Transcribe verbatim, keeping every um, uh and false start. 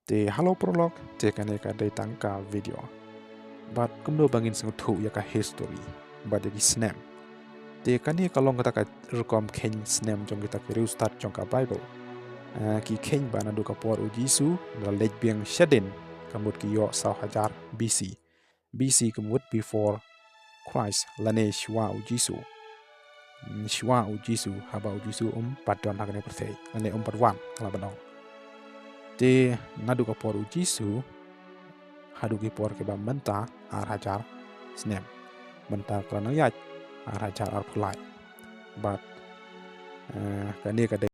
Te halor paralok, te kane ka dei tang ka video. Bad kumno ba ngin sngewthuh ïa ka history bad ïa ki snem. Te kane ka long kata ka rukom kheiñ snem jong kita ki riewstad jong ka Baibl. Eh, ki kheiñ ba naduh ka por u Jisu la leit biang shadien, ka mut ki ïoh saw hajar B C. B C ka mut before Christ, lane shuwa u Jisu. Mm, shuwa u Jisu, haba u Jisu um pat don ha kane pyrthei, lane um pat wan, la ban ong. Te naduh ka por u Jisu haduh ki por kiba mynta, ar hajar snem. Mynta ka la nang ïaid ar hajar arphew lai. Bad, eh, kane ka dei